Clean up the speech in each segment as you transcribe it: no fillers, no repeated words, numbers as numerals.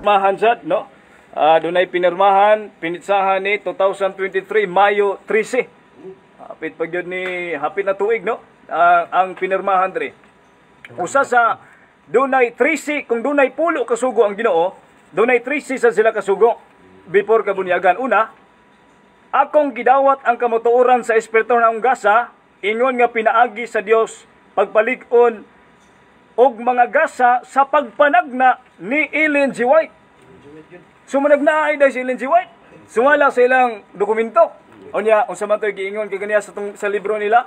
Mahan sad, no? Dunay pinirmahan, pinitsahan ni 2023 Mayo 13. Hapit pa gyud ni, hapit na tuig, no? Ang pinirmahan diri. Usa sa dunay 13, kung dunay 10 kasugo ang Ginoo, dunay 13 sa sila kasugo before kabunyagan. Una, akong gidawat ang kamutuoran sa espiritu ng gasa, ingon nga pinaagi sa Dios pagpalig-on og mga gasa sa pagpanagna ni Ellen G. White. Sumunag na ay si Ellen G. White. Sumala sa ilang dokumento. Unya, unsa man to'y giingon kay ganiya sa libro nila?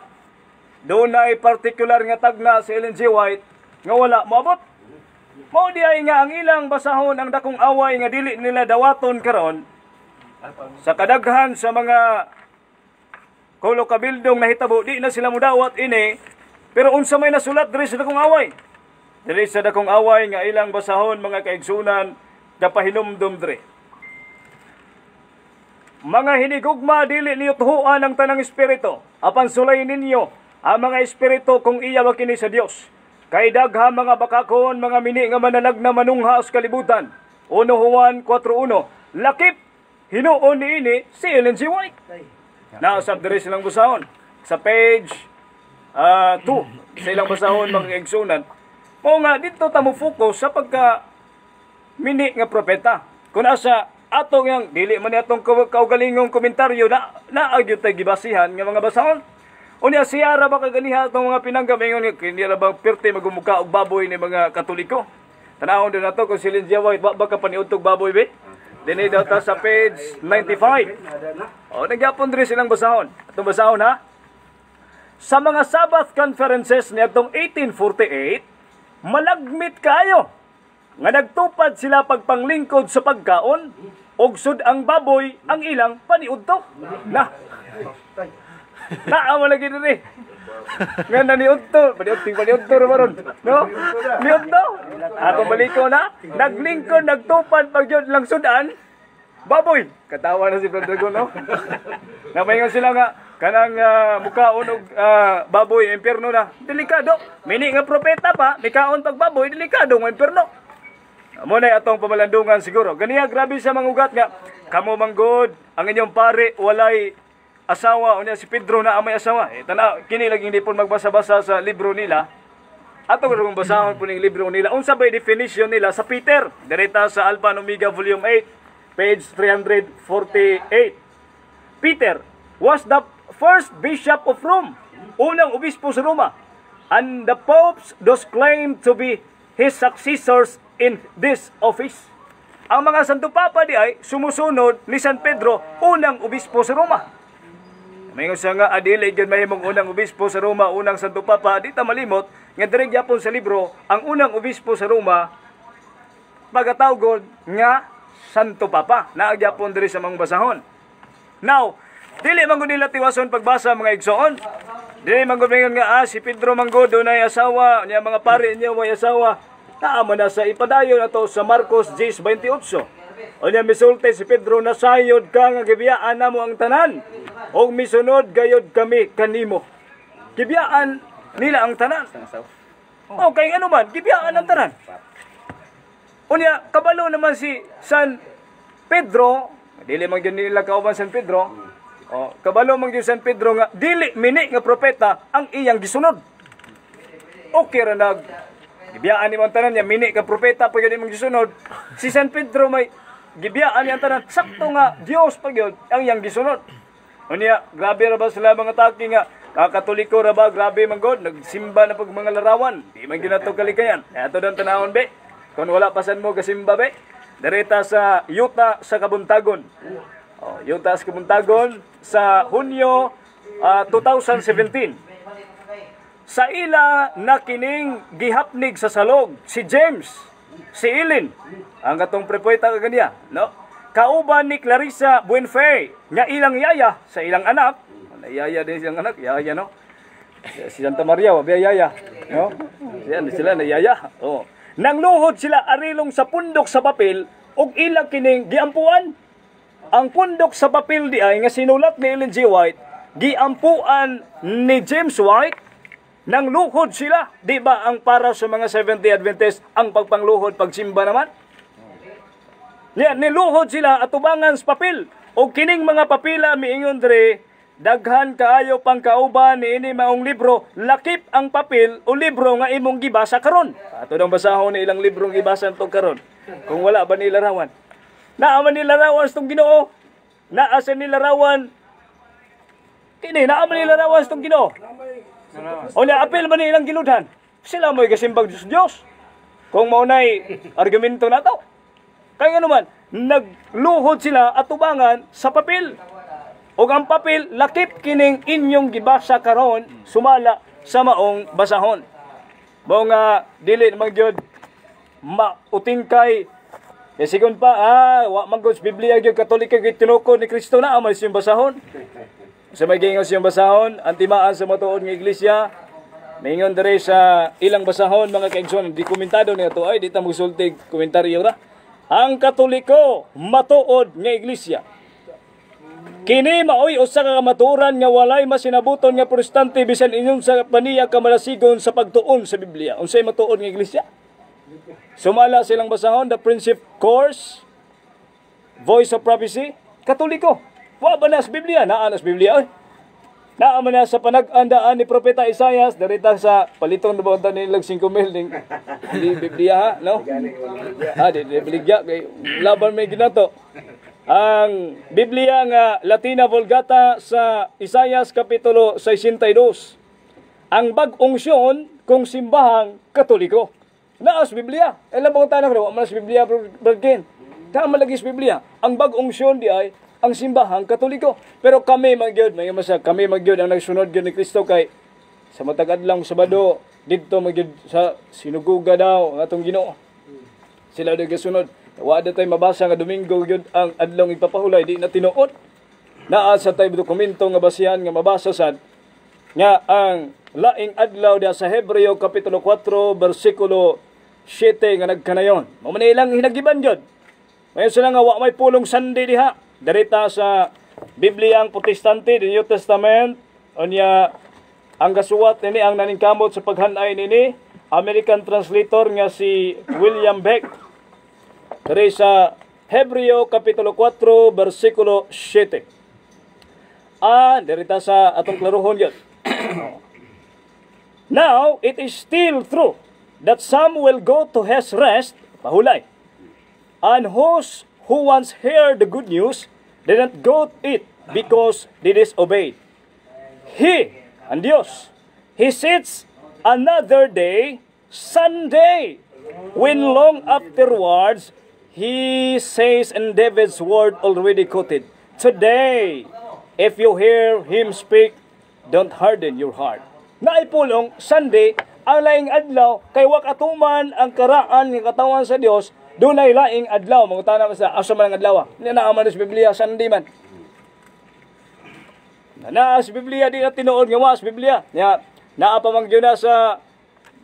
Dunay particular nga tagna si Ellen G. White nga wala moabot. Mao di ay nga ang ilang basahon ang dakong away nga dili nila dawaton karon sa kadaghan sa mga kulo kabildong nahitabo, di na sila mudawat ini, pero unsa may nasulat diri sa dakong away? Diri sa dakong away nga ilang basahon, mga kaigsunan, gapahinumdum diri. Mga hinigugma, dili niyo tuhuan ang tanang espiritu. Apan sulay ninyo ang mga espiritu kung iya ba kini sa Dios. Kay dagha mga bakakon, mga mini nga manalag na manungha sa kalibutan. 1 Juan 4:1. Lakip hinuon niini si Ellen G. White. Nausab diri silang basahon sa page 2 sa ilang basahon, mga kaigsunan. Mao nga dito ta mo focus sa pagka mini nga propeta. Kung asa atong yang dili man ni atong kaugalingong komentaryo na naa gyud tay gibasihan nga mga basahon. Unya siya ra ba kaganiha atong mga pinanggam ingon nga kini ra ba pirti magumuka og baboy ni mga Katoliko? Tanawon din nato kung si Ellen G. White wa ba ka paniudtog baboy be? Dinhi daw ta sa page 95. O, nagyapon diri silang basahon. Atong basahon ha. Sa mga Sabbath conferences niadtong 1848, malagmit kayo nga nagtupad sila pagpanglingkod sa pagkaon og sud ang baboy ang ilang paniudto. Na. Naa lagi diri. Nga naniudto, paniudto, paniudto ra maron. No? Niudto. Ako baliko na, naglingkod nagtupad pag yun lang sudan baboy. Katawa na si Brother Dragon, no? Namaingon sila nga kanang mukaon og baboy, impierno na. Delikado. Mini nga propeta pa, mikaon pag baboy, delikado nga impierno. Mo na atong pamalandungan siguro. Ganiya grabe sa mga ugat nga kamo manggod ang inyong pare walay asawa, unya si Pedro na ang may asawa. Eh, tanaw kini lagi hindi po magbasa-basa sa libro nila. Ato kung basahon po ning libro nila. Unsa bay definition nila sa Peter? Direta sa Alpha and Omega Volume 8, page 348. Peter was the first bishop of Rome, unang obispo sa Roma. And the popes thus claim to be his successors in this office. Ang mga Santo Papa di ay sumusunod ni San Pedro, unang obispo sa Roma. May siya nga adili gyud mahimong unang obispo sa Roma, unang Santo Papa, di ta malimot nga diri gyapon sa libro ang unang obispo sa Roma pagatawgon nga Santo Papa. Naa gyapon diri sa mga basahon. Now, dili man gud nila tiwason pagbasa, mga igsoon. Dili man gud mingon nga si Pedro man gud dunay asawa, niya mga pare niya way asawa. Naa man na sa ipadayon ato sa Marcos 10:28. Unya misulti si Pedro, nasayod ka nga gibiyaan namo ang tanan ug misunod gayod kami kanimo. Gibiyaan nila ang tanan. Okay, ano man, gibiyaan ang tanan. Unya kabalo naman si San Pedro, dili man gyud nila kauban San Pedro. Oh, kabalo man gyud San Pedro nga dili mini nga propeta ang iyang gisunod. Okay ra nag gibiyaan ni ang tanan niya, mini ka propeta pa gyud imong gisunod. Si San Pedro may gibiyaan niya ang tanan, sakto nga Dios pa gyud ang iyang gisunod. Unya grabe ra ba sila mga taki nga Katoliko ra ba, grabe man god nagsimba na pag mga larawan, di man ginato kalikayan. Ato dan tanawon be. Kung wala pasan mo gasimba be, direta sa Yuta sa Kabuntagon. Oh, Yuta sa Kabuntagon sa Hunyo 2017. Sa ila na kining gihapnig sa salog si James, si Ellen, ang katong prepoeta kaganiya, no? Kauban ni Clarissa Buenfe nga ilang yaya sa ilang anak. Yaya din siyang anak, yaya no. Si Santa Maria wa yaya, no? Siya sila na yaya. Oh. Nangluhod sila arilong sa pundok sa papel ug ila kining giampuan. Ang pundok sa papel di ay nga sinulat ni Ellen G. White, giampuan ni James White. Nang luhod sila, di ba ang para sa mga Seventh-day Adventist ang pagpangluhod pagsimba naman? Nya niluhod sila atubangan sa papel. O kining mga papila, miingon dre, daghan kaayo pang kauban niini maong libro, lakip ang papel o libro nga imong gibasa karon. Ato nang basahon ni ilang librong gibasa to karon. Kung wala ba ni larawan. Naa man ni larawan sa tong Ginoo. Naa sa ni larawan. Kini naa man ni larawan sa tong Ginoo. O nya apil man ni ilang giludhan. Sila mo'y gasimbag sa Dios. Kung mao nay argumento nato. Kaya nga naman, nagluhod sila atubangan sa papel. Ug ang papel lakip kining inyong gibasa karon sumala sa maong basahon. Mao nga dili naman gyud mautingkay. Kay sigon pa, wa man gud sa Biblia gyud Katoliko gyud tinukod ni Kristo na man siyang basahon. Sa may giingon siyang basahon, ang timaan sa matuod nga iglesia, maingon diri sa ilang basahon, mga kaigsoon, di komentado niya to, ay di ta mosultig komentaryo ra. Ang Katoliko matuod nga iglesia. Kini maoy usa ka kamatuoran nga walay masinabuton nga Protestante bisan ingon sa paniya ka malasigon sa pagtuon sa Biblia. Unsay matuod nga iglesia? Sumala silang basahon, The Prinsep Course, Voice of Prophecy, Katoliko. Wa ba na sa Biblia? Naa na sa Biblia, oy. Naa man na sa panag-andaan ni Propeta Isayas, darita sa paliton na ba unta nilang 5 mil ning di Biblia ha, no? Ha, di baligya kay laban may ginato. Ang Biblia nga Latina Vulgata sa Isayas Kapitulo 62. Ang bag-ong Siyon kung simbahang Katoliko. Naa sa Biblia. Alam mo kung tanong, wa man sa Biblia, Brad Ken. Tama lagi sa Biblia. Ang bag-ong Siyon di ay ang simbahang Katoliko. Pero kami magyud, may masa kami magyud ang nagsunod gyud ni Kristo kay sa matag adlaw Sabado didto magyud sa sinagoga daw ang atong Ginoo. Sila daw gasunod. Wa da tay mabasa nga Domingo gyud ang adlaw ipapahulay, di na tinuod. Naa sa tay dokumento nga basihan nga mabasa sad nga ang laing adlaw diha sa Hebreo Kapitulo 4 bersikulo 7 nga nagkanayon. Mao man ilang hinagiban gyud. Mayon sila nga wa may pulong Sunday diha. Darita sa Biblia ang Protestante, the New Testament, unya ang gasuwat nini, ang naningkamot sa paghanay nini, American translator nga si William Beck. Diri sa Hebreo Kapitulo 4 bersikulo 7. Dirita sa atong klaruhon yun. Now, it is still true that some will go to his rest, pahulay, and those who once heard the good news did not go it because they disobeyed. He, ang Diyos, He sets another day, Sunday, when long afterwards He says in David's word already quoted, "Today, if you hear Him speak, don't harden your heart." Naipulong, Sunday, ang laing adlaw, kay wak atuman ang karaan nga katawan sa Dios, dunay laing adlaw. Mangutana man sa, asa man ang adlaw? Naa man sa Biblia, Sunday man. Naa sa Biblia, di na tinuod nga wa sa Biblia. Nya, naa pa man gyud na sa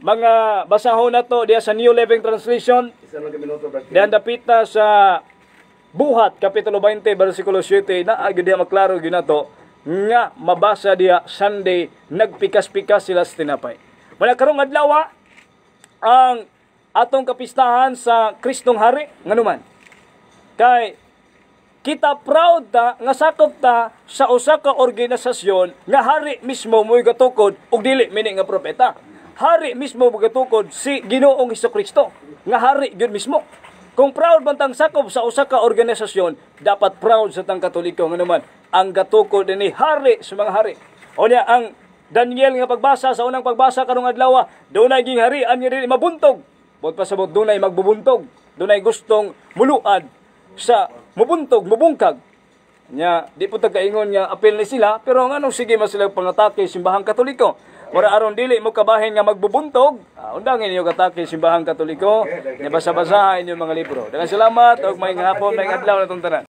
mga basahon na to diya sa New Living Translation. Isa lang ka minuto, Brad. Diyan dapita sa Buhat Kapitulo 20 versikulo 7 na gyud diya maklaro gyud nato nga mabasa diya Sunday nagpikas-pikas sila sa tinapay. Wala karong adlaw ang atong kapistahan sa Kristong Hari, nganuman kay kita proud ta nga sakop ta sa usa ka organisasyon nga hari mismo mo'y gatukod ug dili mini nga propeta. Hari mismo mo'y gatukod si Ginoong Kristo nga hari gyud mismo. Kung proud man tang sakop sa usa ka organisasyon, dapat proud sa tang Katoliko, nganuman ang gatukod ni hari sa mga hari. O niya ang Daniel nga pagbasa sa unang pagbasa karong adlaw, dunay ging harian nga dili mabuntog. Buot pasabot dunay magbubuntog, dunay gustong muluad sa mubuntog, mubungkag. Nya, di po tagkaingon nga apil ni sila, pero nganong sige man sila pangatake simbahang Katoliko? Mura aron dili mo kabahin nga magbubuntog, undangin ninyo katake simbahang Katoliko, nya basa-basahan inyong mga libro. Daghang salamat ug maayong hapon, maayong adlaw natong tanan.